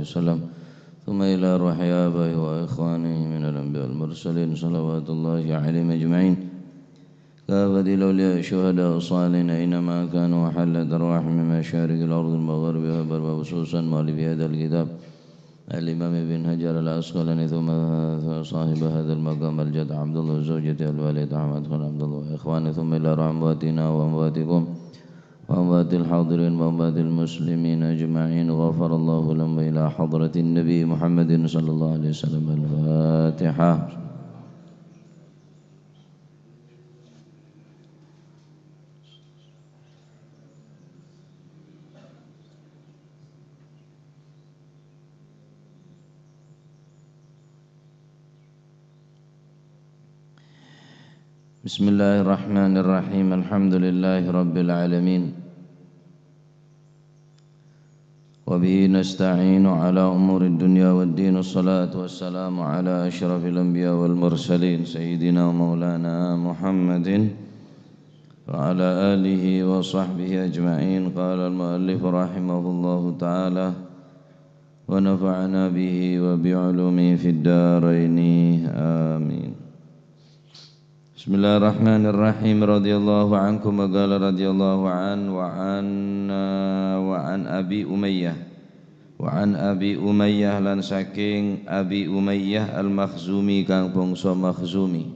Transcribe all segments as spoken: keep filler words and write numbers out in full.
وسلم، ثم إلى روح آبائه وإخوانه من الأنبياء والمرسلين، صلوات الله عليهم أجمعين، كافة الأولياء الشهداء الصالحين، أينما كانوا وحلت أرواحهم من مشارق الأرض ومغاربها وبرها، خصوصا مؤلف هذا الكتاب الإمام ابن حجر العسقلاني، ثم صاحب هذا المقام الجد عبد الله وزوجته الوالدة أحمد خان عبد الله وإخوانه، ثم إلى روح أمواتنا وأمواتكم وأموات الحاضرين وأموات المسلمين أجمعين، غفر الله لهم، وإلى حضرة النبي محمد صلى الله عليه وسلم. الفاتحة. بسم الله الرحمن الرحيم. الحمد لله رب العالمين. وبه نستعين على أمور الدنيا والدين. الصلاة والسلام على أشرف الأنبياء والمرسلين سيدنا ومولانا محمد وعلى آله وصحبه أجمعين. قال المؤلف رحمه الله تعالى: ونفعنا به وبعلومه في الدارين. آمين. Bismillahirrahmanirrahim. Radhiyallahu ankum, wa qala radhiyallahu an, wa an, wa an Abi Umayyah. Wa an Abi Umayyah, lan saking Abi Umayyah Al-Makhzumi, kang bangsa Makhzumi.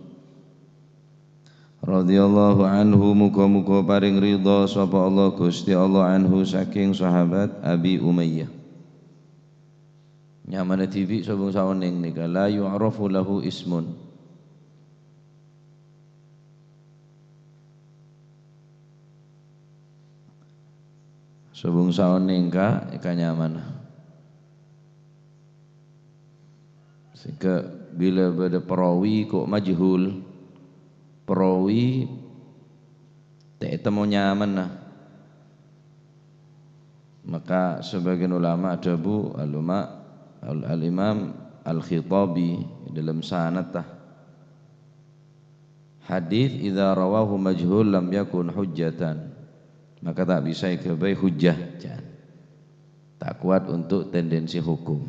Radhiyallahu anhu, muga-muga paring ridha sapa Allah, Gusti Allah, anhu, saking sahabat Abi Umayyah. Nyamana dhibi' sobung saoneng nika, la yu'rafu lahu ismun. Sobung saoneng ka, ka nyamana. Sehingga bila bâdâ perawi kok majhul, perawi ta' ètemmo nyamana. Maka sebagian ulama adhâbu, al-, Al-, Al-Imam Al-Khattabi dalam sanad, hadits idza rawahu majhul lam yakun hujjatan, maka ta' bisa èghâbây hujjah, jân. Ta' kowat untuk tendensi hukum.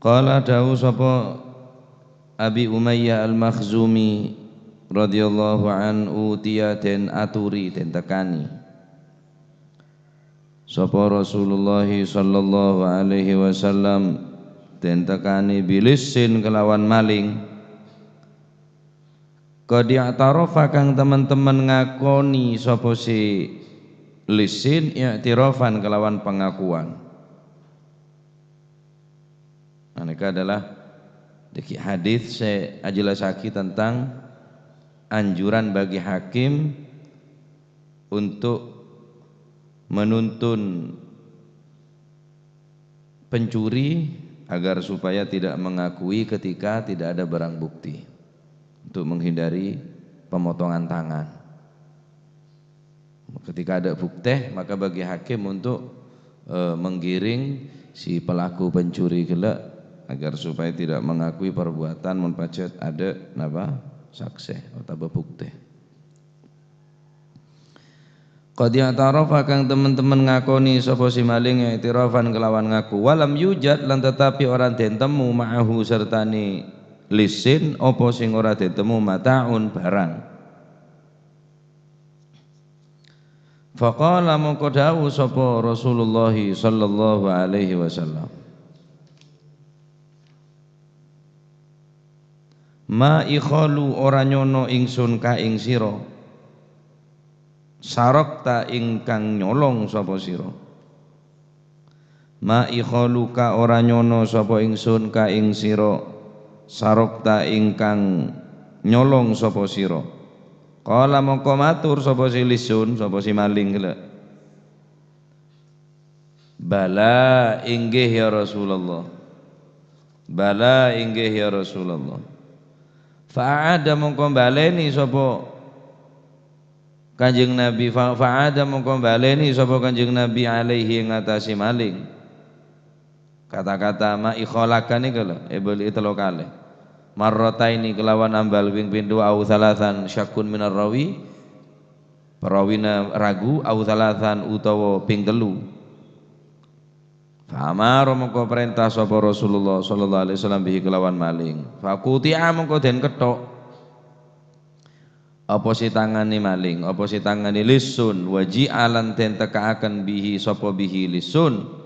Qala, dawuh sapa Abi Umayyah Al-Makhzumi radhiyallahu anhu, utiya, den aturi, den tekani. Sapa Rasulullah sallallahu alaihi wasallam, den tekani bilissin kelawan maling. Qad i'tarafa, kang temen-temen ngakoni sapa si lissin, i'tirafan, kelawan pangakuan. Nah, nèka adalah dhâggi' hadits sè ajellassaghi tentang anjuran bagi hakim untuk menuntun pencuri agar supaya tidak mengakui ketika tidak ada barang bukti, untuk menghindari pemotongan tangan. Ketika ada bukti, maka bagi hakim untuk, eh, menggiring si pelaku pencuri ghellâ' agar supaya tidak mengakui perbuatan mon pajhât ada napa, saksè otabâ bukti. Qad i'tarafa, kang temen-temen ngakoni sapa si maling, i'tirafan kelawan ngaku. Walam yujad, lan tetapi ora den temmo, ma'ahu, sertane lissin, apa sing ora den temmo, mata'un, barang. Faqala, mongko dawuh sapa Rasulullah sallallahu alaihi wasallam, "Ma ikhalu, ora nyono ingsun ka ing sira, sarokta, ingkang nyolong sapa sira." Ma ikhaluka, ora nyono sapa ingsun ka ing sira, sarokta, ingkang nyolong sapa sira. Qala, mongko matur sapa si lisun, sapa si maling ghellâ', "Bala, inggih, ya Rasulullah. Bala, inggih, ya Rasulullah." Fa a'ada, mongko baleni sapa Kanjeng Nabi, fa-, fa'ada, mongko baleni sapa Kanjeng Nabi alaihi, ing atase maling. Kata-kata ma ikholaka nèka lho, èbâli'i tello kalè. Marrataini kelawan ambal ping pindho, au thalatsan syakkun minar rawi, parawina ragu, au thalatsan utawa ping tello. Fa amara mongko parènta sapa Rasulullah sallallahu alaihi wasallam bihi kelawan maling. Fa quti'a mongko den ketthok. Apa sè tanganè maling, apa sè tanganè lissun, wa ji'a lan den tekka'aken bihi sapa bihi lissun.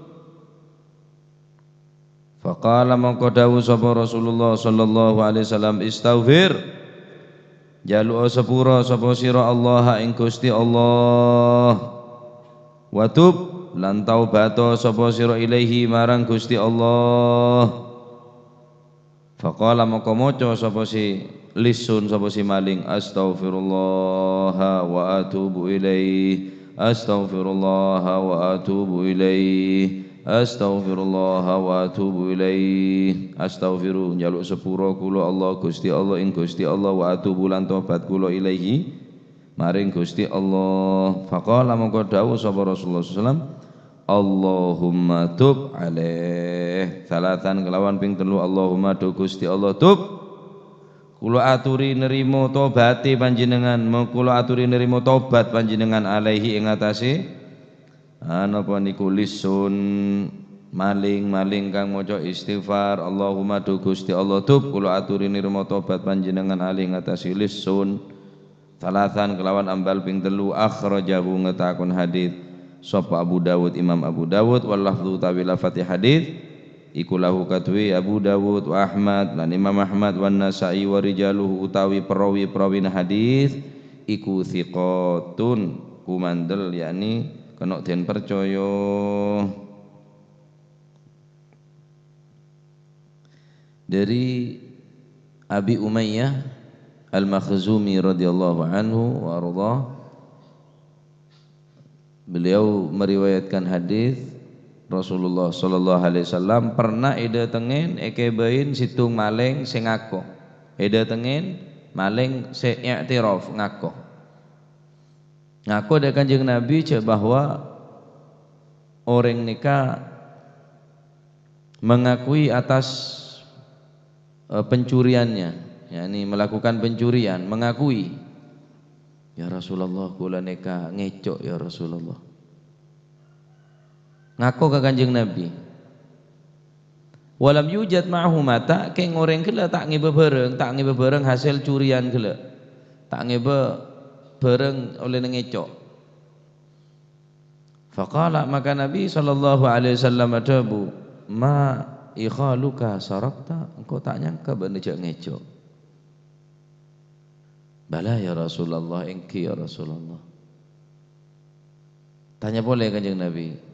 Faqala mongko dawuh sapa Rasulullah sallallahu alaihi wasallam, "Istaghfir." Jalu'a sepura sapa sira Allah ing Gusti Allah. Wa tub lan taubata sapa sira ilaihi marang Gusti Allah. Faqala mongko maca sapa sè lissun, sapa sè maling, "Astaghfirullaha wa atubu ilaih. Astaghfirullaha wa atubu ilaih. Astaghfirullaha wa atubu ilaih." Astaghfiru, njaluk sepura kula Allah, Gusti Allah, ing Gusti Allah, wa atubu lan tobat kula ilaihi, maring Gusti Allah. Faqala mongko dawuh sapa Rasulullah sallallahu alaihi wasallam, "Allahumma tub alaih." Salatan kelawan ping tello, "Allahumma, do Gusti Allah, tub." Kula aturi nerima tobate panjenengan, mo-, kula aturi nerima tobat panjenengan alaihi ing atase, ah, napa niku lissun, maling, maling kang maca istighfar, "Allahumma, do Gusti Allah, tub." Kula aturi nerima tobat panjenengan alaihi ing atase lissun. Salasan kelawan ambal ping tello, akhrajahu ngetakon hadits sapa Abu Dawud, Imam Abu Dawud, wal lafdzu utawi lafate hadits iku lahu kaduwe Abu Dawud wa Ahmad lan Imam Ahmad wan Nasa'i wa rijaluhu utawi perawi-perawina hadits iku thiqatun kumandel, yakni kena den percaya. Dari Abi Umayyah Al-Makhzumi radhiyallahu anhu wa ardhah, beliau meriwayatkan hadis Rasulullah sallallahu alaihi wasallam pernah edatengen, ekebain seddhung maleng se ngako. Edatengen maleng se i'tiraf, ngako. Ngako dha Kanjeng Nabi ja bahwa oreng neka mengakui atas, eh, pencuriannya, yakni melakukan pencurian, mengakui, "Ya Rasulullah, kula neka ngecok, ya Rasulullah." Ngako ka Kanjeng Nabi. "Walam yujad ma'ahu mata'," keng oreng gella ta' ngeba bareng, ta' ngeba bareng hasil curian gella. Ta' ngeba bareng olle ngecok. Faqala, maka Nabi sallallahu alaihi wasallam adhabu, "Ma ikhaluka sarakta?" Engko' ta' nyangka ba'na ja' ngecok. "Bala, ya Rasulullah, enggi, ya Rasulullah." Tanya pole Kanjeng Nabi,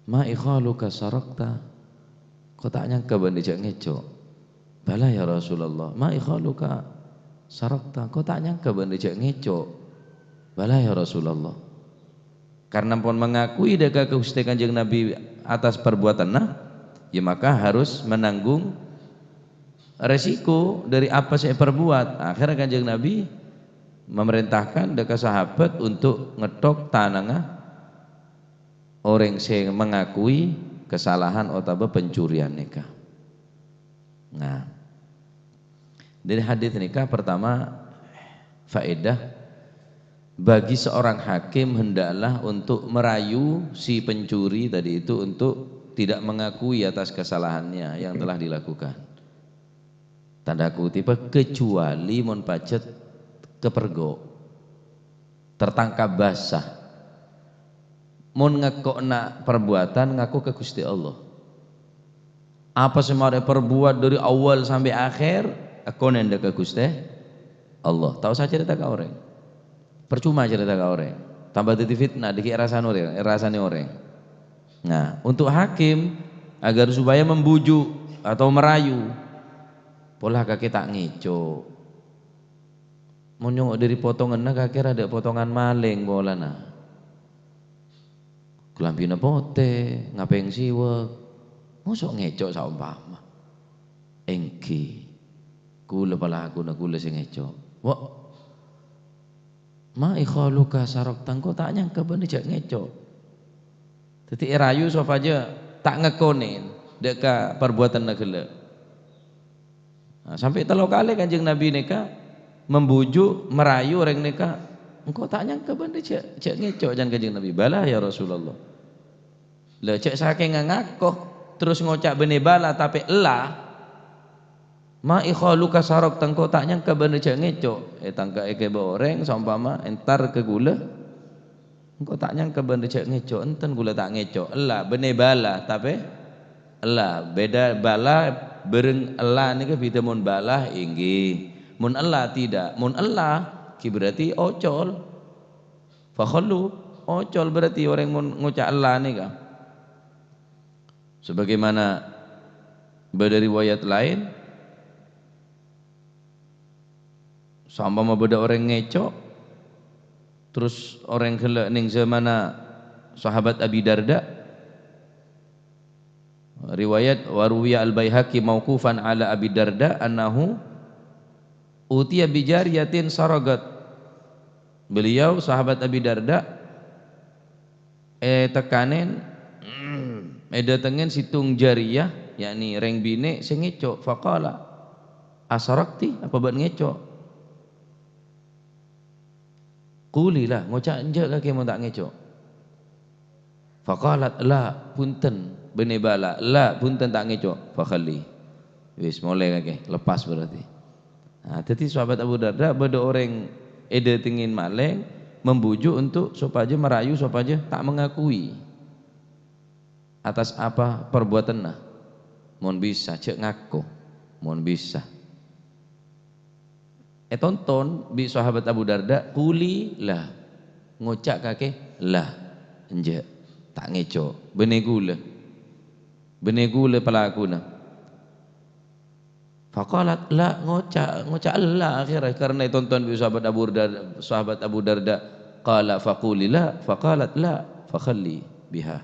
"Ma ikhaluka sarakta?" Engko' ta' nyangka ba'na ja' ngecok. "Bala, ya Rasulullah." "Ma ikhaluka sarakta?" Engko' ta' nyangka ba'na ja' ngecok. "Bala, ya Rasulullah." Karena pon mengakui dha ka Guste Kanjeng Nabi atas perbuatanna, ya maka harus menanggung resiko dari apa se eperbuat. Akhirnya Kanjeng Nabi memerintahkan dha ka sahabat untuk ngetok tanangnga oreng se mengakui kesalahan otabâ pencurian neka. Nah, dari hadis neka pertama faedah, bagi seorang hakim hendaklah untuk merayu si pencuri tadi itu untuk tidak mengakui atas kesalahannya yang telah dilakukan. Tanda kutip, kecuali mon pajat kepergok, tertangkap basah. Mon ngako' na perbuatan, ngako' ka Guste Allah. Apa se mare perbuat dari awal sampai akhir, ekonen dha ka Guste Allah. Ta' osa cerita ka oreng. Percuma cerita ka oreng. Tambah dadi fitnah, dikit rasane oreng, rasane oreng. Nah, untuk hakim, agar supaya membujuk atau merayu, "Pola kake ta' ngecok." Mon nyongo' dhari potonganna, kake ra dha' potongan maleng polana. Kalambhina pote, ngapeng siwek. Moso' ngecok saompama? Enggi. Kula palakuna, kula se ngecok. Wa, ma ikhaluka sarakta, engko' ta' nyangka ba'na ja' ngecok. Dadi erayu sopaja ta' ngekone. dâ' ka parbuwâtanna ghellâ'. Nah, sampè' tello kalè Kanjeng Nabi nèka membujuk, merayu orèng nèka, "Engko' ta' nyangka bâ'na jâ', jâ' ngèco'," can Kanjeng Nabi. "Bala, ya Rasulullah." Lah, jâ' sakènga ngako, terros ngoca' bânnè bala, tapè ella. "Ma ikhaluka sarok, engko' ta' nyangka bâ'na jâ' ngèco'." Ètangka èghibâ orèng, saompama èntar ka ghulâ, "Engko' ta' nyangka bâ'na jâ' ngèco'." "Enten, ghulâ ta' ngèco'." Ella, bânnè bala, tapè ella. Bhidhâ bala bhâreng ella nèka bhidhâ, mon bala, èngghi. Mon ella, tidak. Mon ella, ghi berarti ocol. Fakhallu, ocol berarti orèng mon ngoca' ella nèka. Sebagaimana bâdâ riwayat laèn, saompama bâdâ orèng ngèco', terros orèng ghellâ' neng zamanna Sahabat Abi Darda, riwayat, wa ruwiya al-Baihaqi mauqufan ala Abi Darda annahu utiya bi jariyatin saragat. Beliau, Sahabat Abi Darda, ètekkanè, èdâtengngè sèttong jariyah, yakni rèng binè' sè ngèco'. Faqala, "Asarakti? Apa bâ'na ngèco'?" "Quli la, ngoca' enjâ' kakè mon ta' ngèco'." Faqalat, "La, bhunten, bânnè bala, la, bhunten ta' ngèco'." Fakhalli. Wis, molè kakè, lepas berarti. Nah, dhâddhi sahabat Abu Darda bâdâ orèng èdâtengngè malèng, membujuk untuk sopajâ merayu sopajâ ta' mengakui atas apa perbuatanna. Mon bisa, jâ' ngako. Mon bisa. Ètonton bi' sahabat Abu Darda, "Quli la." Ngoca' kakè, "La, enjâ', ta' ngèco'. Bânnè ghulâ. Bânnè ghulâ palakuna." Faqalat, "La," ngoca', ngoca' "La" akhirnya, karena ètonton bi' sahabat Abu Darda, sahabat Abu Darda. Qala, "Faquli la," faqalat, "La, fakhalli biha."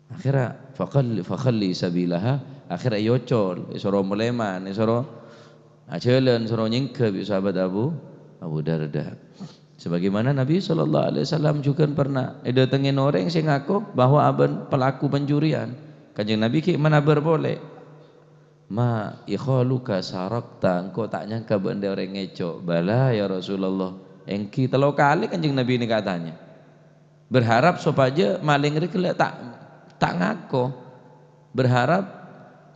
Akhirnya, "Fakhalli, fakhalli sabilaha," akhirnya èocol, èsoro molèman, èsoro ajhâlân, èsoro nyèngghâ bi' sahabat Abu, Abu Darda. Sebagaimana Nabi sallallahu alaihi wasallam jhughân pernah èdâtengngè orèng sè ngako bahwa abâ'na pelaku pencurian. Kanjeng Nabi ghi' manabâr polè. "Ma ikhaluka sarakta, engko' ta' nyangka bâ'na orèng ngèco'." "Bala, ya Rasulullah." Èngghi, tello kalè Kanjeng Nabi nèka atanya. Berharap sopajâ malèng rè ghellâ' ta', ta' ngako. Berharap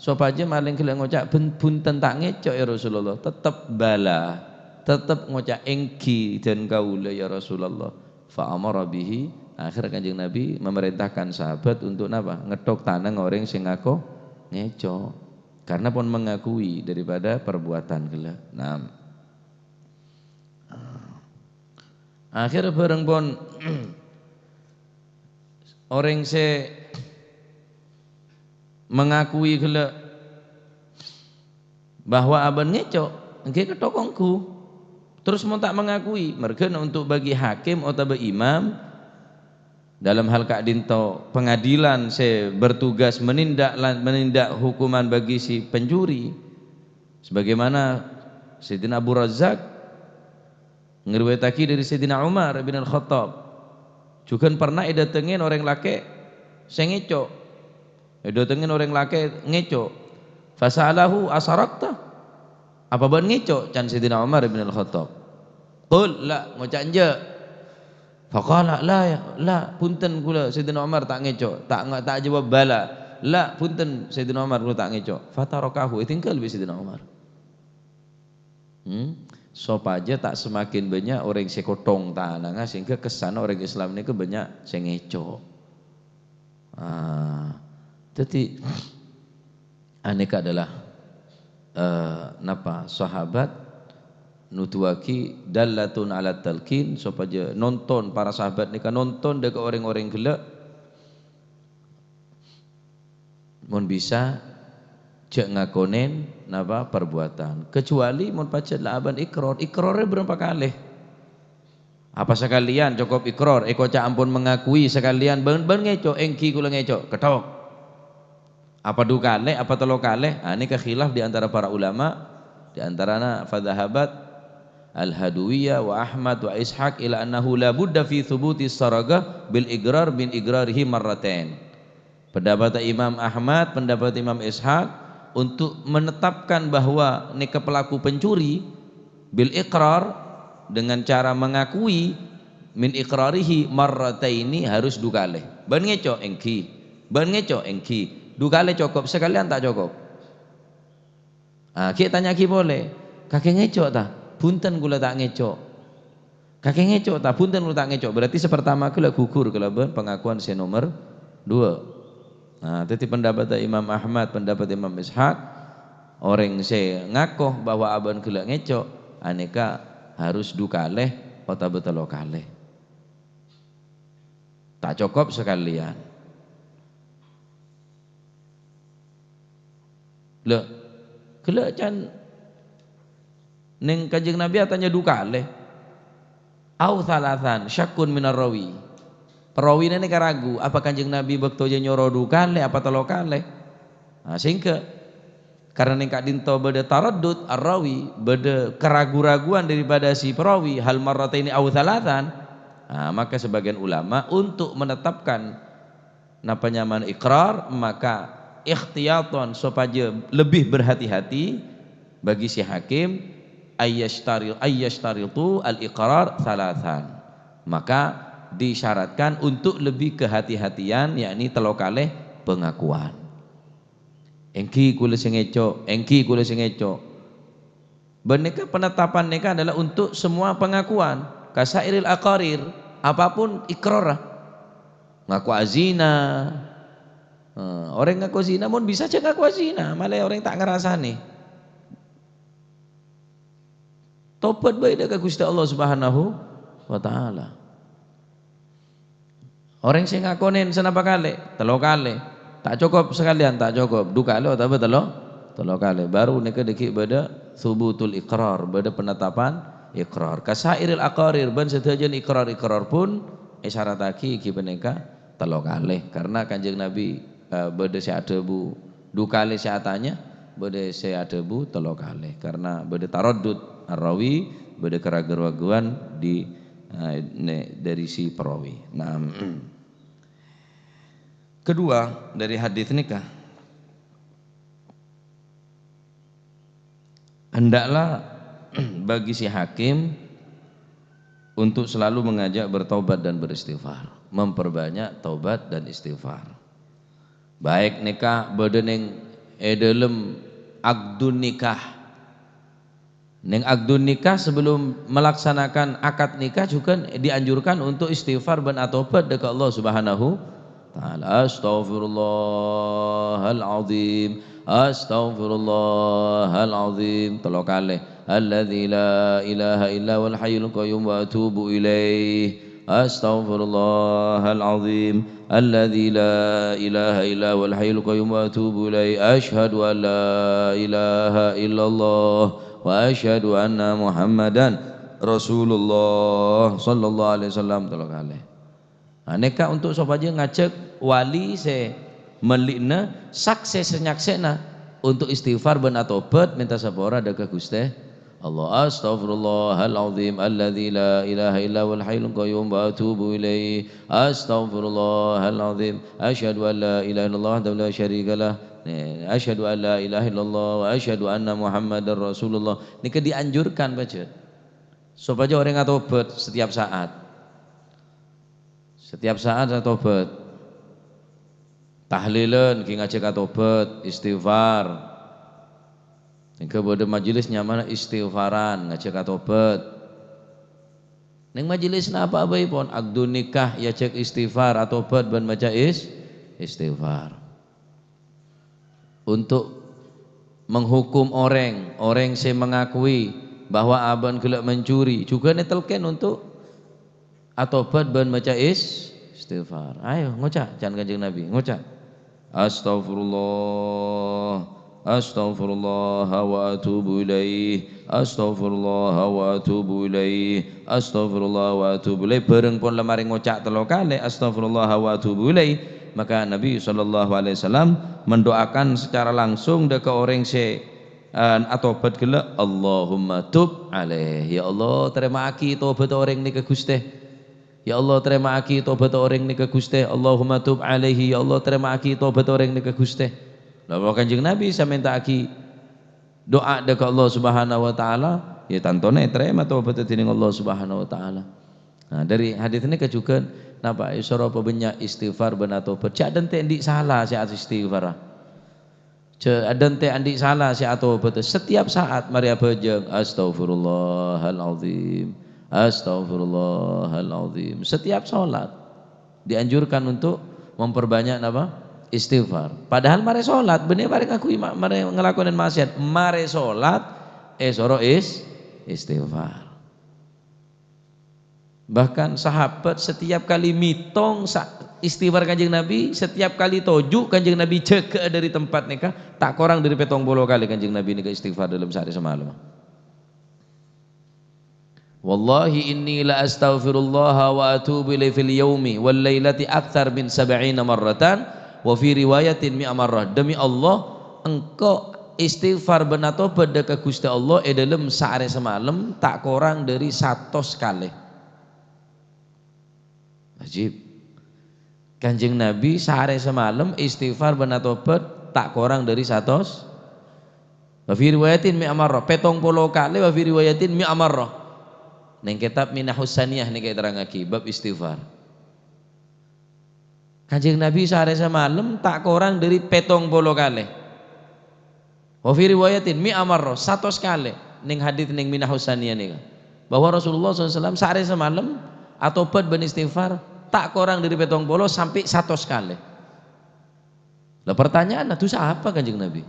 sopajâ malèng ghellâ' ngoca', "Bhun-, bhunten ta' ngèco', ya Rasulullah." Tettep bala, tettep ngoca', "Èngghi dân kaulâ, ya Rasulullah." Fa amara bihi, akhir Kanjeng Nabi memerintahkan sahabat untuk napa? Ngètthok tanang orèng sè ngako ngèco'. Karena pon mengakui daripada perbuatan ghellâ'. Nah. Akhir bhâreng pon orèng sè mengakui ghellâ' bahwa abâ'na ngèco', èngghi kèthok ongghu. Terros mon ta' mengakui, merghâna untuk bagi hakim otabâ imam, dalam hal ka'dinto pengadilan sè bertugas menindak lan-, menindak hukuman bagi si pencuri. Sebagaimana Sayyidina Abu Razzaq ngriwayataghi dâri Sayyidina Umar bin Al-Khattab, jhughân pernah èdâtengngè orèng lakè' sè ngèco'. Èdâtengngè orèng lakè' ngèco'. Fasa'alahu, "Asarakta? Apa bâ'na ngèco'?" can Sayyidina Umar bin Al-Khattab. "Qul la," ngoca' enjâ'. Faqala, "La, ya, la, bhunten ghulâ, Sayyidina Umar, ta' ngèco'." Ta', ta' ajâwâb bala. "La, bhunten, Sayyidina Umar, ghulâ ta' ngèco'." Fatarakahu, ètinggal bi' Sayyidina Umar. Hmm? Sopajâ ta' semakin bânnya' orèng sè kotthong tanangnga, sehingga kessanna orèng Islam nèka bânnya' sè ngèco'. Ah, dhâddhi, anèka adalah, eh, napa, sahabat nuduwaghi dallatun ala talqin, sopajâ nonton, para sahabat nèka nonton dâ' ka orèng-orèng ghellâ', mon bisa, jâ' ngakonè napa, perbuatan. Kecuali mon pajhât la abâ'na ikrar, ikrarra bârâmpa kalè? Apa sakalèyan cokop ikrar, èkoca' ampon mengakui sakalèyan, "Bân, bân ngèco', èngghi kaulâ ngèco'," kèthok. Apa du kalè, apa tello kalè? Ah, nèka khilaf di antara para ulama, di antarana fadzahabat Al-Hadawiyah wa Ahmad wa Ishaq ila annahu la budda fi thubuti saragah bil iqrar min iqrarihi marratain. Pendapat Imam Ahmad, pendapat Imam Ishaq, untuk menetapkan bahwa nèka pelaku pencuri bil iqrar, dengan cara mengakui, min iqrarihi marrataini, harus du kalè. Bâ'na ngèco'? Èngghi. Bâ'na ngèco'? Èngghi. Du kalè cokop, sakalèyan ta' cokop? Ah, ghi' tanya'aghi polè, "Kakè ngèco' ta?" "Bhunten, kaulâ ta' ngèco'." "Kakè ngèco' ta?" "Bhunten, kaulâ ta' ngèco'." Berarti sè partama ghellâ' ghughur kalabân pangakuan sè nomer dua. Nah, dhâddhi pendapat Imam Ahmad, pendapat Imam Ishaq, orèng sè ngako bahwa abâ'na ghellâ' ngèco', anèka harus du kalè otabâ tello kalè. Ta' cokop sakalèyan. Lha, ghellâ' can nèng Kanjeng Nabi atanya du kalè. Au thalathan, syakkun minar rawi. Perawina nèka ragu, apa Kanjeng Nabi bâkto jâ nyoro du kalè apa tello kalè? Nah, sehingga karena nèng ka'dinto bâdâ taraddud ar-rawi, bâdâ keragu-raguan daripada si perawi, hal marrataini au thalathan, nah, maka sebagian ulama untuk menetapkan napa nyamana ikrar, maka ikhtiyatan, sopajâ lebih berhati-hati bagi si hakim, ayyashtari-, ayyashtaritu al-iqrar thalathan. Maka disyaratkan untuk lebih kehati-hatian, yakni tello kalè pengakuan. "Èngghi kaulâ sè ngèco', èngghi kaulâ sè ngèco'." Bân nèka, penetapan nèka adalah untuk semua pengakuan. Kasairil aqarir, apapun ikrarra. Ngako azina. Eh, orèng ngako zina, mon bisa jâ' ngako azina, malè orèng ta' ngarasanè. Tobat bhâi dâ' ka Ghustè Allah Subhanahu wa Ta'ala. Orèng sè ngakonè sanapa kalè? Tello kalè. Ta' cokop sakalèyan? Ta' cokop. Du kalè otabâ tello? Tello kalè. Baru nèka dâgghi' bâdâ thubutul iqrar, bâdâ penetapan iqrar. Kasairil aqarir, bân sadhâjâna iqrar-iqrar pon èsarattaghi ghi' panèka tello kalè. Karena Kanjeng Nabi, eh, bâdâ sè adhâbu du kalè sè atanya, bâdâ sè adhâbu tello kalè. Karena bâdâ taraddud ar-rawi, bâdâ keraguan-raguan di eh, ne-, dari si perawi. Nah, kedua, dari hadis nèka, hendaklah bagi si hakim untuk selalu mengajak bertobat dan beristighfar, memperbanyak taubat dan istighfar. Baik nèka bâdâ nèng è dâlem akdun nikah. Nèng akdun nikah, sebelum melaksanakan akad nikah juga dianjurkan untuk istighfar bân atobat dâ' ka Allah Subhanahu wa Ta'ala. "Astaghfirullahal azim, astaghfirullahal azim." Tello kalè. "Alladzi la ilaha illa huwal hayyul qayyum wa atubu ilaih." "Astaghfirullahal azim, alladzi la ilaha illa huwal hayyul qayyum wa atubu ilaih. Asyhadu an la ilaha illallah wa asyhadu anna Muhammadan Rasulullah sallallahu alaihi wasallam." Tello kalè. Nah, nèka untuk sopajâ ngajhâk wali sè melli'na, saksè sè nyaksèna untuk istighfar bân atobat, mènta sapora dâ' ka Ghustè Allah. "Astaghfirullahal azim alladzi la ilaha illa huwal hayyul qayyum wa atubu ilaih. Astaghfirullahal azim. Asyhadu an la ilaha illallah wahdahu la syarika lah. Asyhadu an la ilaha illallah wa asyhadu anna Muhammadar Rasulullah." Nèka dianjurkan pajhât. Sopajâ orèng atobat setiap saat. Setiap saat atobat. Tahlilan ghi' ngajhâk atobat, istighfar. Sehingga bâdâ majelis nyamana istighfaran, ngajhâk atobat. Nèng majelis napa bhâi pon, akdun nikah èajhâk istighfar, atobat bân maca is-, istighfar. Untuk menghukum orèng, orèng sè mengakui bahwa abâ'na ghellâ' mencuri, juga nètelkèn untuk atobat bân maca is-, istighfar. Ayo, ngoca', can Kanjeng Nabi, ngoca', "Astaghfirullah, astaghfirullah wa atubu ilaih, astaghfirullah wa atubu ilaih, astaghfirullah wa atubu ilaih." Bhâreng pon la marè ngoca' tello kalè, "Astaghfirullah wa atubu ilaih," maka Nabi sallallahu alaihi wasallam mendoakan secara langsung dâ' ka orèng sè, eh, atobat ghellâ', "Allahumma tub alaih." "Ya Allah, tarèma'aghi tobat orèng nèka, Ghustè." "Ya Allah, tarèma'aghi tobhâddhâ orèng nèka, Ghustè. Allahumma tub alaihi, ya Allah, tarèma'aghi tobhâddhâ orèng nèka, Ghustè." Lah, mon Kanjeng Nabi sè mènta'aghi du'a dâ' ka Allah Subhanahu wa Ta'ala, ya tantona ètarèma tobhâddhâ dhinèng Allah Subhanahu wa Ta'ala. Nah, dâri hadis nèka jhughân, napa èsoro pabânnya' istighfar bân atobhât. Jhâ' dântè' andi' sala sè istighfar. Jhâ' dântè' andi' sala sè atobhât. Setiap saat marè abhâjâng, "Astaghfirullahaladzim, astaghfirullahaladzim." Setiap sholat dianjurkan untuk memperbanyak napa? Istighfar. Padahal marè sholat, bânnè marè ngakuy ma-, marè ngalakonè ma'siyat. Marè sholat, èsoro is-, istighfar. Bahkan sahabat setiap kali mètong sa-, istighfar Kanjeng Nabi, setiap kali toju' Kanjeng Nabi jâgâ'â dâri tempat nèka, ta' korang dâri pètong polo kalè Kanjeng Nabi nèka istighfar dâlem saarè samalem. "Wallahi inni la astaghfirullaha wa atubu ilaihi fil yaumi wal lailati aktsar min sab'ina marratan, wa fi riwayatin mi'a marrah." Demi Allah, engko' istighfar bân atobhât dâ' ka Ghustè Allah è dâlem saarè samalem ta' korang dâri satos kalè. Ajib. Kanjeng Nabi saarè samalem istighfar bân atobhât ta' korang dâri satos. Wa fi riwayatin mi'a marrah, pètong polo kalè, wa fi riwayatin mi'a marrah. Neng kètab Minahus Saniyah nèka èterrangngaghi bab istighfar. Kanjeng Nabi saarè samalem ta' korang dâri pètong polo kalè. Wa fi riwayatin mi'a marrah, satos kalè. Neng hadis neng Minahus Saniyah nèka, bahwa Rasulullah sallallahu alaihi wasallam saarè samalem atobhât bân istighfar ta' korang dâri pètong polo sampè' satos kalè. Lah, pertanyaanna, dusa apa Kanjeng Nabi?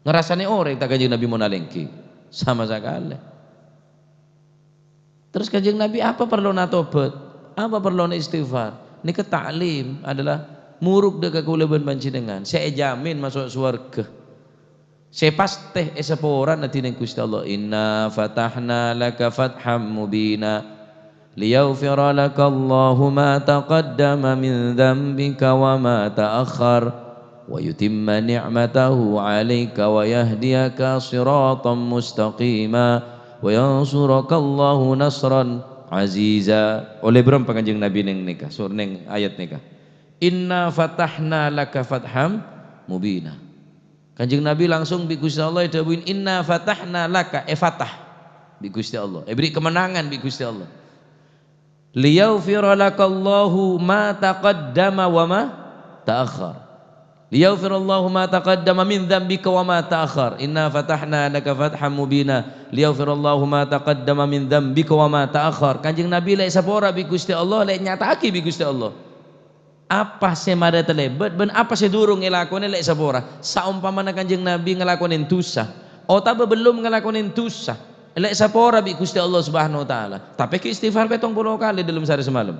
Ngarasanè orèng ta' Kanjeng Nabi mon alèngghi? Sama sakalè. Terros Kanjeng Nabi apa parlona atobhât? Apa parlona istighfar? Nèka ta'lim adalah morok dâ' ka kaulâ bân panjhennengngan sè èjhâmin maso' sowarghâ. Sè pastè èsaporana dhinèng Ghustè Allah, "Inna fatahna laka fatham mubina, liyaghfira laka Allahu ma taqaddama min dzambika wa ma ta'akhkhar, wa yutimma ni'matahu 'alaika wa yahdiyaka siratan mustaqima, wa yansuraka Allahu nasran aziza." Ollè bârâmpa Kanjeng Nabi neng nèka, sur-, neng ayat nèka? "Inna fatahna laka fatham mubina." Kanjeng Nabi langsung bi' Ghustè Allah èdhâbuin, "Inna fatahna laka," èfatah bi' Ghustè Allah, èbèrri' kemenangan bi' Ghustè Allah. "Liyaghfira lakallahu ma taqaddama wa ma ta'akhkhar. Liyaghfirallahu ma taqaddama min dzambika wa ma ta'akhkhar. Inna fatahna laka fatham mubina. Liyaghfirallahu ma taqaddama min dzambika wa ma ta'akhkhar." Kanjeng Nabi la èsapora bi' Ghustè Allah, la ènyata'aghi bi' Ghustè Allah. Apa sè marè talèbât bân apa sè durung èlakonè la èsapora. Saompamana Kanjeng Nabi ngalakonè dusa, otabâ bellum ngalakonè dusa, la èsapora bi' Ghustè Allah Subhanahu wa Ta'ala. Tapè ghi' istighfar pètong polo kalè dâlem saarè samalem.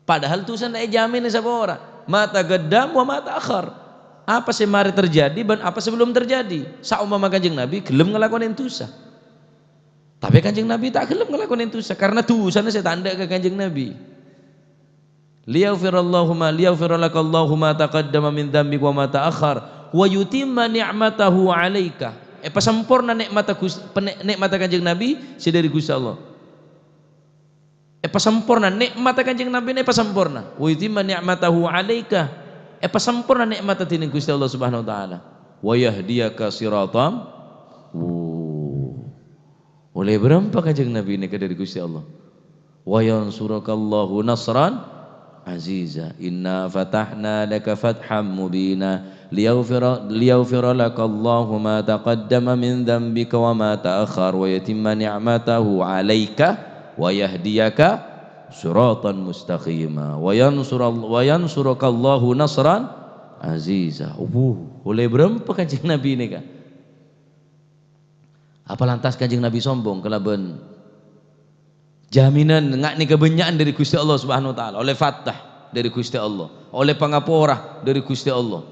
Padahal dusana èjhâmin èsapora. Ma taqaddam wa ma ta'akhkhar. Apa sè marè terjadi bân apa sè bellum terjadi. Saompama Kanjeng Nabi ghellem ngalakonè dusa. Tapè Kanjeng Nabi ta' ghellem ngalakonè dusa, karna dusana sè ta' endâ' ka Kanjeng Nabi. Liyaghfirallahu ma, liyaghfira lakallahu ma taqaddama min dzambika wa ma ta'akhkhar, wa yutimma ni'matahu 'alaika. Èpasamporna nè'matta Gus-, pene-, nè'matta Kanjeng Nabi sè dâri Ghustè Allah. Èpasamporna, nè'matta Kanjeng Nabi nè èpasamporna. Wa yutimma ni'matahu 'alaika. Èpasamporna nè'matta dhinèng Ghustè Allah Subhanahu wa Ta'ala. Wa yahdiyaka siratam. Wuh. Ollè bârâmpa Kanjeng Nabi nèka dâri Ghustè Allah? "Wa yansurakallahu nasran aziza. Inna fatahna laka fatham mubina. Liyaghfira, liyaghfira lakallahu ma taqaddama min dzambika wa ma ta'akhkhar, wa yutimma ni'matahu 'alaika, wa yahdiyaka siratan mustaqima. Wa yansural-, wa yansurakallahu nasran aziza." Wuh, ollè bârâmpa Kanjeng Nabi nèka? Apa lantas Kanjeng Nabi sombong kalabân jaminan nga' nèka bânnya'an dâri Ghustè Allah Subhanahu wa Ta'ala, ollè fatah dâri Ghustè Allah, ollè pangapora dâri Ghustè Allah.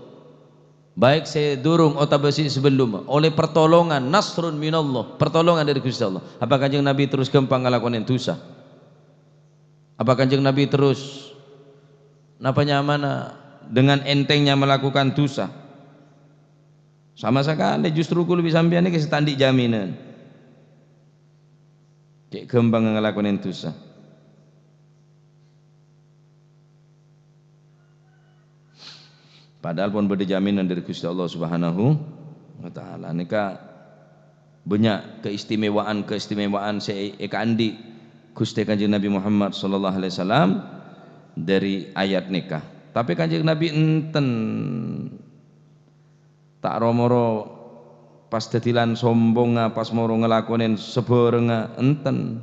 Baik sè durung otabâ sè sabellumma, ollè pertolongan, nasrun minallah, pertolongan dâri Ghustè Allah. Apa Kanjeng Nabi terros ghâmpang ngalakonè dusa? Apa Kanjeng Nabi terros, napa nyamana, dengan entengnya melakukan dusa? Sama sakalè, justru kaulâ bi' sampèyan nèka sè ta' andi' jaminan. Cè' ghâmpang ngalakonè dusa. Padahal pon bâdâ jaminan dâri Ghustè Allah Subhanahu wa Ta'ala. Nèka bânnya' keistimewaan-keistimewaan sè èkaandi' Ghustè Kanjeng Nabi Muhammad sallallahu alaihi wasallam dâri ayat nèka. Tapè Kanjeng Nabi enten ta' ro-moro pas dâddi lan sombongnga, pas moro ngalakonè sabhârângnga, enten.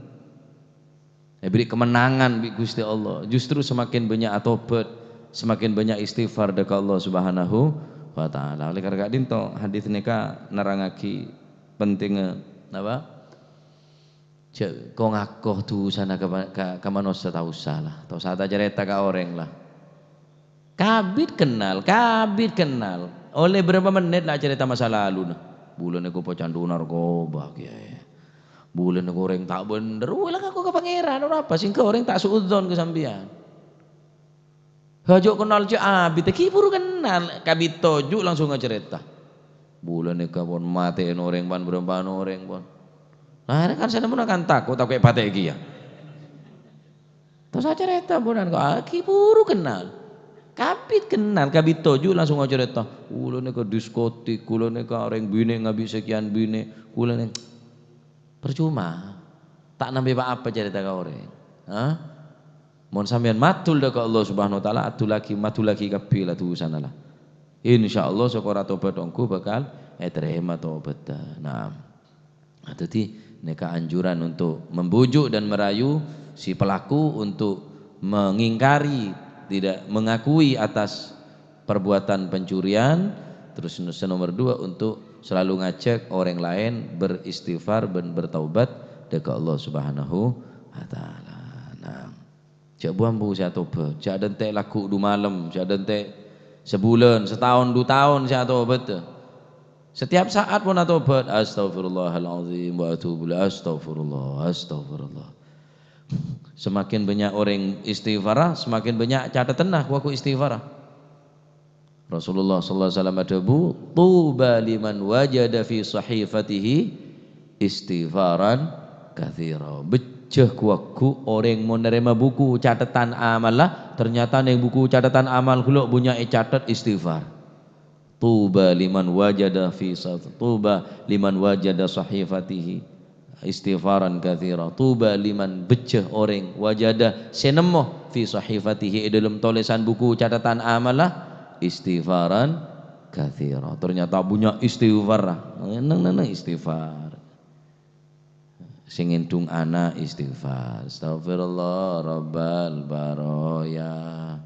Èbèrri' kemenangan bi' Ghustè Allah. Justru semakin bânnya' atobhât, semakin bânnya' istighfar dâ' ka Allah Subhanahu wa Ta'ala. Oleh karena ka'dinto hadis nèka nerrangngaghi pentingnga, napa? Jhâ' ko-ngako dusana ka, ka, ka manossa ta' osa la. Ta' osa ta' carèta ka orèng la. Kabit kennal, kabit kennal. Ollè bârâmpa mennit la carèta masa laluna. Bulâ nèko pacandhu narkoba, Kèyaè. Bulâ nèko orèng ta' bhendher. Wah, la ngako ka Pangèran, ora apa, sèngghâ orèng ta' su'udzon ka sampèyan. Hajâ' kennal jhâ' abit, ghi' buru kennal. Kabit toju' langsung acarèta. Bulâ nèka pon matè'èn orèng, pan bârâmpa'an orèng, pon. Nah, kan sè nemmo kan tako', tako' èpatè'è kèya. Terros acarèta, bunan, ko', ah, ghi' buru kennal. Kabit kennal, kabit toju' langsung acarèta. Kaulâ nèka diskotik, kaulâ nèka orèng binè' ngabi' sakèyan binè', kaulâ nè-, percuma. Ta' nambâi pa-apa carèta ka orèng. Hah? Mon sampèyan madul dâ' ka Allah Subhanahu wa Ta'ala, adullaghi, madullaghi kabbhi la dusana la. Insyaallah, sokora tobat ongghu bakal ètarèma tobatta. Naam. Nah, jadi, nèka anjuran untuk membujuk dan merayu si pelaku untuk mengingkari, tidak mengakui atas perbuatan pencurian. Terus, sè nomor dua, untuk selalu ngajak orang lain beristighfar dan bertaubat dâ' ka Allah Subhanahu wa Ta'ala. Nah. Jhâ' bu-ambu sè atobât, jhâ' adântè' lagghu' du malem, jhâ' adântè' sabulân, sataon, du taon sè atobât. Setiap saat pon atobât, "Astaghfirullahaladzim wa atubu ilaih, astaghfirullah, astaghfirullah." Semakin bânnya' orèng istighfara, semakin bânnya' cathetanna ghu-lagghu' istighfara. Rasulullah sallallahu alaihi wasallam adhâbu, "Tuba liman wajada fi sahifatihi istighfaran katsira." Bhâjjhâ ghu-lagghu' orèng mon narèma buku cathetan amalla, ternyata neng buku cathetan amal ghulâ bânnya' ècathet istighfar. "Tuba liman wajada fi sa-, tuba liman wajada sahifatihi istighfaran katsira." Tuba liman, bhâjjhâ orèng, wajada, sè nemmo, fi sahifatihi, è dâlem tolèsan buku cathetan amalla, istighfaran katsira. Ternyata bânnya' istighfar. Neng, neng, neng istighfar. Sè ngèndhung ana' istighfar. Astaghfirullah rabbal baraya.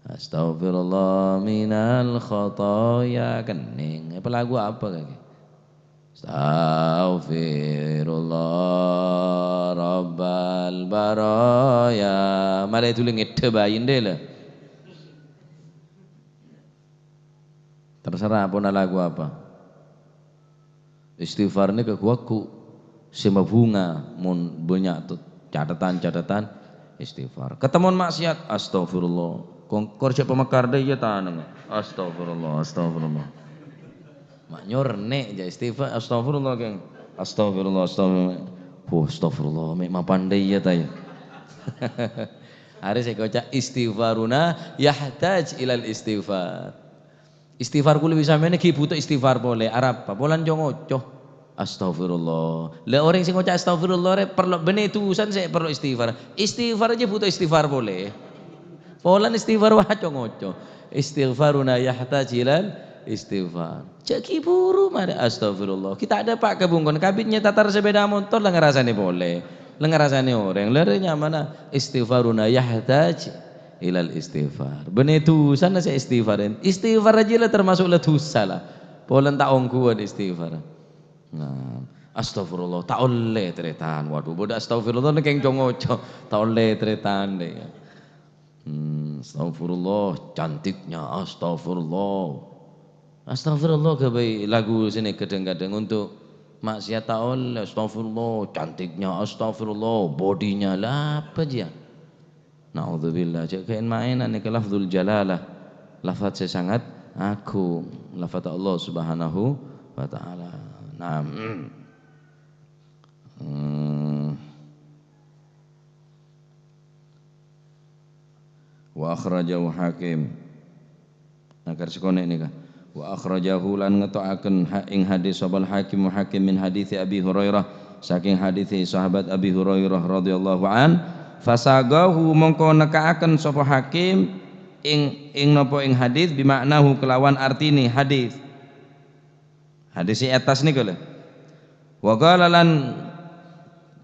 Astaghfirullah minal khataya. Kenning. Apa lagu apa kake? Astaghfirullah rabbal baraya. Malè dhuli ngèdhâ bhâi ndè lho. Terserah pon lagu apa. Istighfar nèka ghu-lagghu' sè mabhunga mon bânnya' tu-, cathetan-cathetan istighfar. Ketemon maksiat, astaghfirullah. Kongkor jhâ' pamekar dâ' iyâ taneng. Astaghfirullah, astaghfirullah. Ma' nyor nè' jhâ' istighfar, astaghfirullah, geng. Astaghfirullah, astaghfirullah. Wah, astaghfirullah, mè' mapan dâ' iyâ ta' iyâ. Arè sè koca' istighfaruna yahtaj ilal istighfar. Istighfar kulâ bi' sampèyan ghi' bhuto istighfar polè. Arapa? Polana co-ngoco. Astaghfirullah. Lah, orèng sè ngoca' astaghfirullah rè parlo bânnè dusan sè parlo istighfar. Istighfar jhâ' bhuto istighfar polè. Polana istighfar wah co-ngoco. Istighfaruna yahtaj ilal istighfar. Jhâ' ghi' buru marè astaghfirullah. Ghi' ta' dâpa' ka bungkona. Kabit nyètatar sepeda motor la ngarasanè polè. La ngarasanè orèng. Lah rè nyamana istighfaruna yahtaj ilal istighfar. Bânnè dusana sè istighfarin. Istighfar jiyâ la termasuk la dusa la. Polana ta' ongghuwân istighfar. Nah, astaghfirullah, ta' ollè tarètan. Waduh, bâdâ astaghfirullah nèng kèng co-ngoco. Ta' ollè tarètan dâ' iyâ. Hmm, astaghfirullah, cantiknya astaghfirullah. Astaghfirullah ghâbây lagu sènè kadhâng-kadhâng untuk maksiat ta' ollè. Astaghfirullah, cantiknya astaghfirullah, bodinya la apa jiyâ? Naudzubillah, jhâ' kaèn-maènan nèka lafzul jalalah. Lafaz sè sangat agung, lafaz Allah Subhanahu wa Ta'ala. Naam. Hmm. Wa akhrajahu Hakim. Nah, kar sakonè' nèka. Wa akhrajahu, lan ngeto'aken ha-, ing hadis sapa Al-Hakim, Hakim, min haditsi Abi Hurairah, saking haditse sahabat Abi Hurairah radhiyallahu an, fasagahu, mongko nekka'aken sapa Hakim ing, ing napa ing hadis, bima'nahu, kelawan artine hadis. Hadis sè attas nèka lho. Wa qala, lan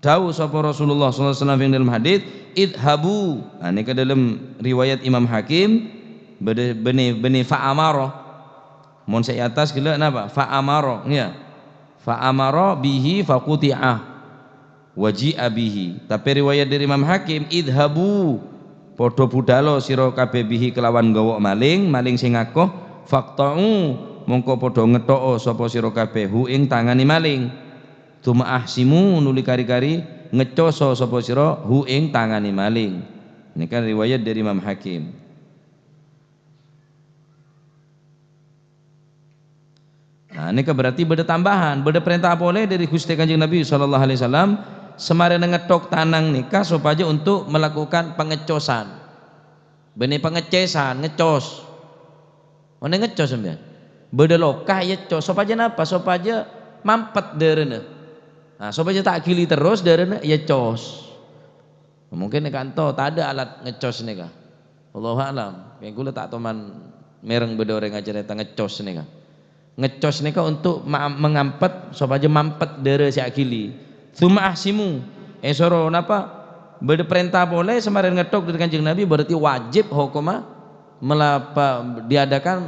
dawuh sapa Rasulullah sallallahu alaihi wasallam ing dalam hadis, "Idhabu." Nah, nèka dalam riwayat Imam Hakim, bâdâ bânnè, bânnè fa'amara. Mon sè attas ghellâ' napa? Fa'amara, ya. Fa'amara bihi faquti'a. Wa ji'a bihi. Tapè riwayat dâri Imam Hakim, "Idhabu." Padhâ budhâlâ sira kabbhi bihi kelawan nggawa maling, maling sè ngako, "Faqta'u." Mongko padhâ ngetto'o sapa sira kabbhi hu ing tangane maling. "Tsumma ahsimu," nuli kari-kari ngeccoso sapa sira hu ing tangane maling. Nèka riwayat dâri Imam Hakim. Nah, nèka berarti bâdâ tambahan, bâdâ parènta polè dâri Ghustè Kanjeng Nabi sallallahu alaihi wasallam, samarèna ngettok tanang nèka sopajâ untuk melakukan pengeccosan. Bânnè pengeccesan, ngeccos. Onèng ngeccos sampèyan? Bâdâ loka èeccos. Sopajâ napa? Sopajâ mampet dârâna. Nah, sopajâ ta' ghili terros dârâna èeccos. Mungkin è kanto tadâ' alat ngeccos nèka. Wallahu a'lam. Kèng kaulâ ta' toman mèreng bâdâ orèng acarèta ngeccos nèka. Ngeccos nèka untuk ma-, mengampet, sopajâ mampet dârâ sè aghili. "Tsumma ahsimu." Èsoro napa? Bâdâ parènta polè samarèna ngettok dâri Kanjeng Nabi, berarti wajib hokomma melapa-, diadakan,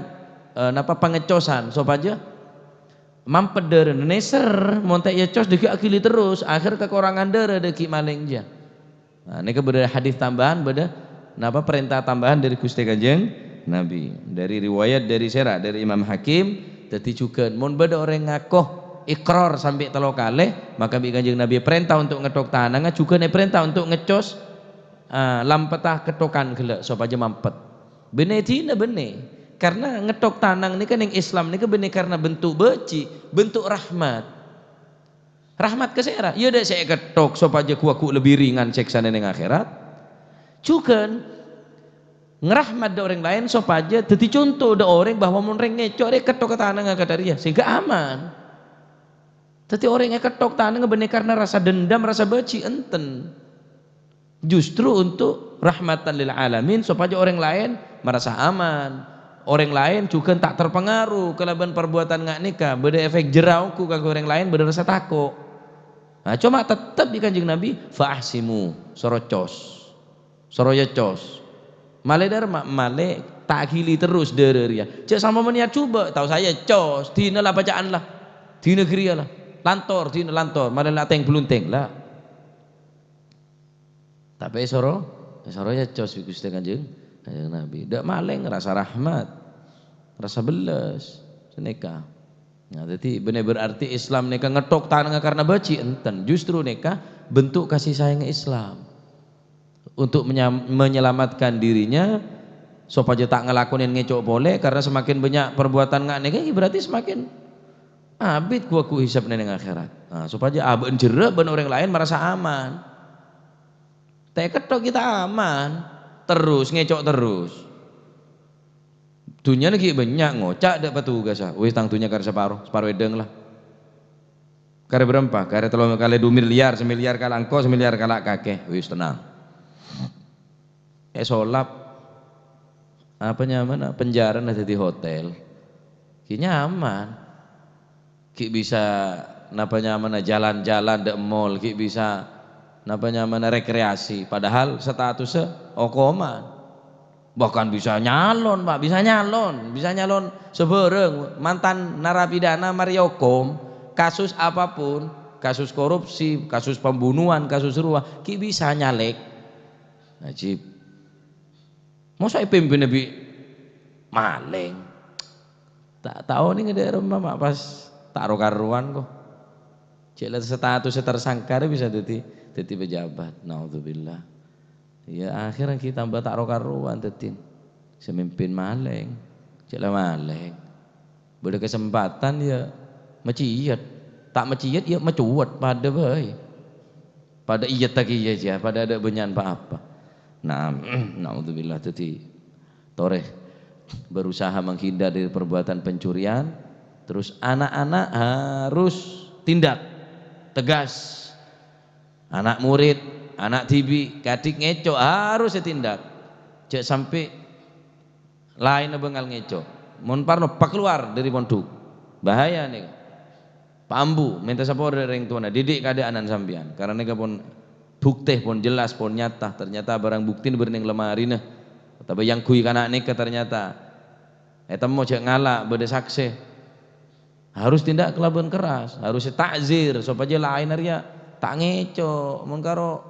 eh, napa, pengeccosan, sopajâ mampet dârâna. Nèser, mon ta' èeccos dâggi' aghili terros, akhèr kakorangan dârâ dâggi' maling jiyâ. Nah, nèka bâdâ hadis tambahan, bâdâ napa, parènta tambahan dâri Ghustè Kanjeng Nabi. Dâri riwayat dâri sèra, dâri Imam Hakim, dâddhi jhughân mon bâdâ orèng ngako ikrar sampè' tello kalè, maka bi' Kanjeng Nabi èparènta untuk ngettok tanangnga, jhughân èparènta untuk ngeccos, ah, lampetta kettokan ghellâ' sopajâ mampet. Bânnè dina bânnè. Karna ngettok tanang nèka neng Islam nèka bânnè karna bentuk bâji', bentuk rahmat. Rahmat ka sèra? Iyâ, dâ' sè èkettok sopajâ ghu-, ghu-, lebbi ringan sèksana neng akhèrat. Jhughân ngrahmat dâ' orèng laèn sopajâ dâddhi conto dâ' orèng bahwa mon rèng ngèco' rè èkettok tanangnga kadhâ' rèya, sehingga aman. Dâddhi orèng èkettok tanangnga bânnè karna rasa dendam, rasa bâji', enten. Justru untuk rahmatan lil alamin, sopajâ orèng laèn marasa aman. Orèng laèn jhughân ta' terpengaruh kalabân parbuwatan nga' nèka, bâdâ efek jera ongghu kaangghuy orèng laèn, bâdâ rasa tako'. Nah, coma tettep bi' Kanjeng Nabi, "Fa ahsimu," soro cos. Soro èeccos. Malè dârâ ma-, malè ta' aghili terros dârâ rèya. Jhâ' sampè' niat jhubâ', tao saè èeccos, dina la bâca'an la. Dina ghâriyâ la. Lantor, dina lantor, malè la tèng-bluntèng la. Tapè èsoro, èsoro èeccos bi' Ghustè Kanjeng, Kanjeng Nabi. Dâ' malèng, rasa rahmat, rasa bellâs, sanèka. Nah, dâddhi bânnè berarti Islam nèka ngettok tanangnga karna bâji', enten. Justru nèka bentuk kasih sayang Islam. Untuk menyam-, menyelamatkan dirinya, sopajâ ta' ngalakonè ngèco' polè, karna semakin bânnya' parbuwatan nga' nèka, berarti semakin abit ghu-, ghu-, hisabna neng akhèrat. Nah, sopajâ abâ'na jera bân orèng laèn marasa aman. Ta' èkettok kita aman. Terros, ngèco' terros. Dhunnyana ghi' bânnya', ngoca' dâ' patugassa, "Wis, tang dhunnya karè saparo, saparo èdhâng la." Karè bârâmpa? Karè tello kalè du milyar, samilyar kala' engko', samilyar kala' kakè. Wis, tenang. Èsolap, apa nyamana, penjarana dâddhi hotel. Ghi' nyaman. Ghi' bisa, napa nyamana, jalan-jalan dâ' mall, ghi' bisa, napa nyamana, rekreasi. Padahal statussa okoman. Bahkan bisa nyalon, Pak, bisa nyalon, bisa nyalon sabhârâng, mantan narapidana marè okom, kasus apapun, kasus korupsi, kasus pembunuhan, kasus rowa, ghi' bisa nyalèk. Ajib. Mosok èpimpinna bi' malèng? Ta', ta' onèng dâ' remma, ma' pas ta' ro-karowan, ko. Cè' la statussa tersangka rè bisa dâddhi, dâddhi pejabat. Naudzubillah. Iyâ, akhèrra ghi' tamba ta' ro-karowan dâddhi. Sè mimpin malèng. Cè' la malèng. Bâdâ kasempadhân, iyâ, macèyèt. Ta' macèyèt, iyâ, macuwet, padâ bhâi. Padâ iyâ ta' kèya jiyâ, padâ adâ' bânnya'an pa-apa. Nah, naudzubillah, dâddhi torè. berusaha menghindar dari perbuatan pencurian, terus anak-anak harus tindak tegas. Anak murid, anak dhibi', kadhik ngeco' harus ètindak. Jhâ' sampè' laènna bângal ngeco'. Mon parlo, pakalowar dhâri pondhuk. Bahaya nèka. Paambu, mènta sapora dhâri rèng towana, didik kaadâ'ânna sampèyan. Karana nèka pon bhuktè, pon jelas, pon nyata. Ternyata barang buktina bâdâ neng lemarina. Otabâ èyangghuy kana' nèka ternyata. Ètemmo jhâ' ngala', bâdâ saksè. Harus tindak kalabân keras, harus ta'zir sopajâ laènna rèya ta' ngeco'. Mon karo,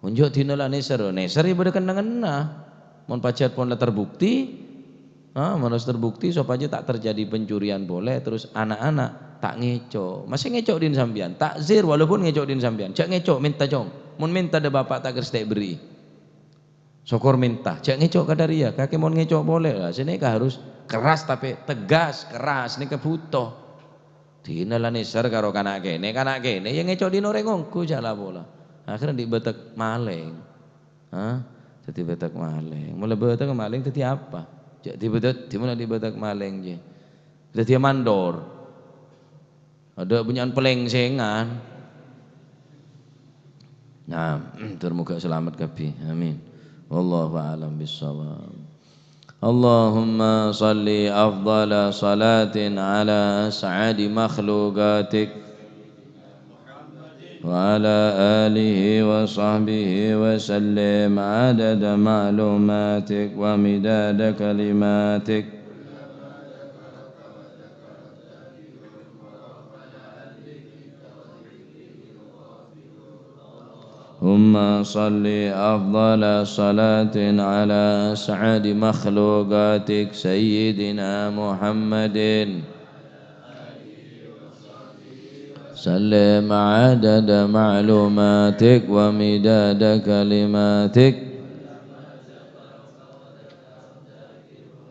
mon jhâ' dina la nèser, nèser ya bâdâ kennengnganna. Mon pajhât pon la terbukti, ha, mon harus terbukti sopajâ ta' terjadi pencurian polè, terus ana'-ana' ta' ngeco'. Masè ngeco' dhin sampèyan, ta'zir walaupun ngeco' dhin sampèyan. Jhâ' ngeco', mènta, Cong. Mon mènta dâ' bapa' ta' kèra satèya èberri'i. Sokor mènta, jhâ' ngeco' kadhâ' rèya, kakè mon ngeco' polè, la, sè nèka harus keras tapè tegas, keras nèka bhuto. Dina la nèser karo kana' kènè', kana' kènè' ya ngeco' dhin orèng ongghu jhâ' la pola. Akhirnya andi' bâtek malèng. Hah? Dhâddhi bâtek malèng. Mula bâtek malèng dhâddhi apa? Jhâ' dhâddhi bâtek, dhimma andi' bâtek malèng, jè. Dhâddhi mandor. Adâ' bânnya'an palèngsèngan. Nah, termoga selamat kabbhi. Amin. Wallahu a'lam bissawab. Allahumma shalli afdhala shalatin ala as'adi makhluqatik wa ala alihi wa sahbihi wa sallim adada ma'lumatik wa midada kalimatik. اللهم صل أفضل صلاة على أسعد مخلوقاتك سيدنا محمد. سلم عدد معلوماتك ومداد كلماتك.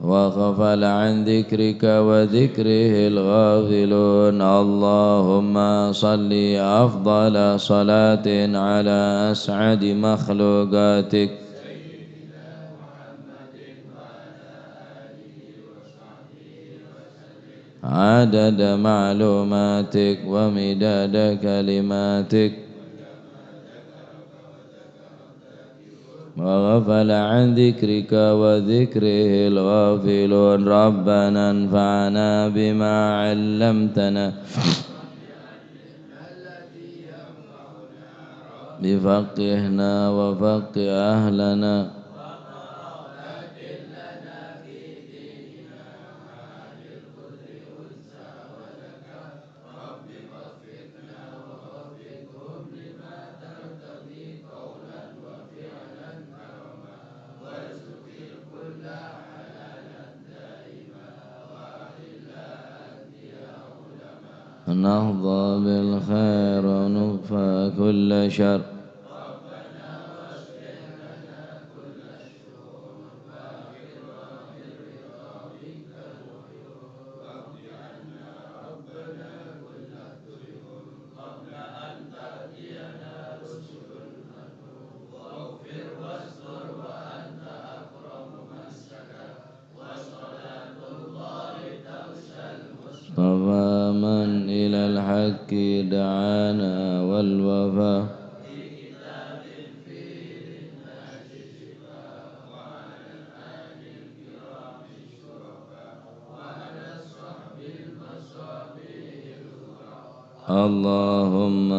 وغفل عن ذكرك وذكره الغافلون. اللهم صل أفضل صلاة على أسعد مخلوقاتك. عدد معلوماتك ومداد كلماتك. وغفل عن ذكرك وذكره الغافلون. ربنا انفعنا بما علمتنا بفقهنا وفقه أهلنا. نحظى بالخير ونكفى كل شر. اصطفى من إلى الحق دعانا والوفا. اللهم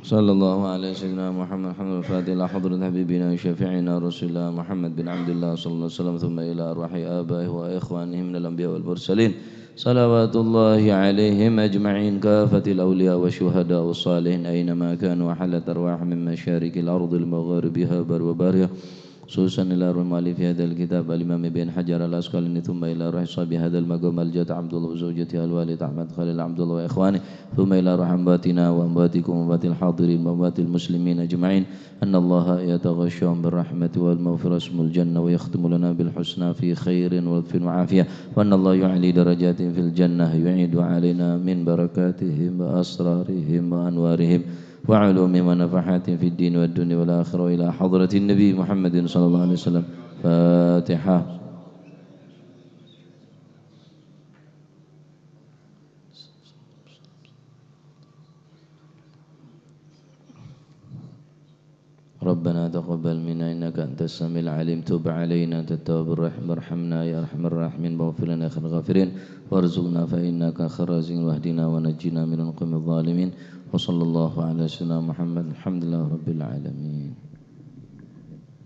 صلى الله على سيدنا محمد، الحمد لله، الفاتح إلى حضرة حبيبنا وشفيعنا رسول الله محمد بن عبد الله صلى الله عليه وسلم، ثم إلى أرواح آبائه وإخوانه من الأنبياء والمرسلين، صلوات الله عليهم أجمعين، كافة الأولياء والشهداء والصالحين أينما كانوا، وحلت أرواحهم من مشارق الأرض لمغاربها بر وبحرها، خصوصا إلى روح مؤلف هذا الكتاب الإمام ابن حجر العسقلاني، ثم إلى روح صاحب هذا المقام الجد عبد الله وزوجته الوالد أحمد خليل عبد الله وإخوانه، ثم إلى روح أمواتنا وأمواتكم وأموات الحاضرين وأموات المسلمين أجمعين، أن الله يتغشاهم بالرحمة والمغفرة ويسكنهم الجنة ويختم لنا بالحسنى في خير ولطف وعافية، وأن الله يعلي درجاتهم في الجنة، يعيد علينا من بركاتهم وأسرارهم وأنوارهم وعلومهم ونفحاتهم في الدين والدنيا والآخرة، وإلى حضرة النبي محمد صلى الله عليه وسلم. الفاتحة. ربنا تقبل منا إنك أنت السميع العليم، تب علينا أنت التواب الرحيم، وارحمنا يا أرحم الراحمين، واغفر لنا يا خير الغافرين، وارزقنا فإنك خير الرازقين، واهدنا ونجنا من القوم الظالمين. وصلى الله على سيدنا محمد، الحمد لله رب العالمين.